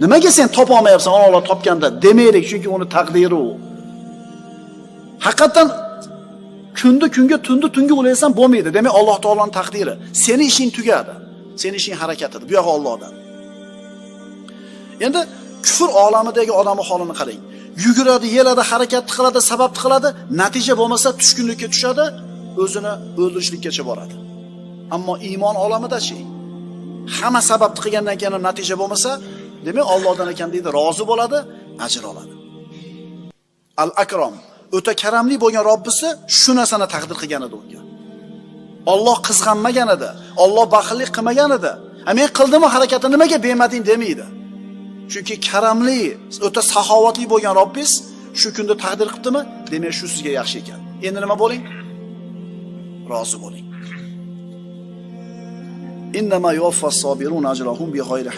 Nimaga sen topa olmayapsan, Alloh topganda demaylik, chunki uni taqdiri u. Haqiqatan kunni kunga, tunni tunga ulaysan bo'lmaydi. Demak, Alloh taoloning taqdiri. Seni ishing tugadi. Seni ishing harakatida. Bu yog'i Allohdan. Endi kufr olamidagi odamning holini qarang. Yuguradi, yeladi, harakat qiladi, sabab qiladi, natija bo'lmasa tushkunlikka tushadi, o'zini o'ldirishlikkacha boradi. Ammo iymon olamidachi, hamma sababni qilgandan keyin ham natija bo'lmasa, demak Allohdan ekan deydi, rozi bo'ladi, ajr oladi. Al-Akrom, o'ta karamli bo'lgan Robbisi shu narsani taqdir qilgan edi unga. Alloh qizg'anmagan edi, Alloh baxillik qilmagan edi. Ha, men qildim harakatni, nimaga bermading demaydi. Chunki karamli, o'ta saxovatli bo'lgan Robbis shu kunda taqdir qilibdimi? Demak, shu sizga yaxshi ekan. Endi nima bo'ling? Rozi bo'ling. Innama yuvaffas sobirun ajrahum bighayri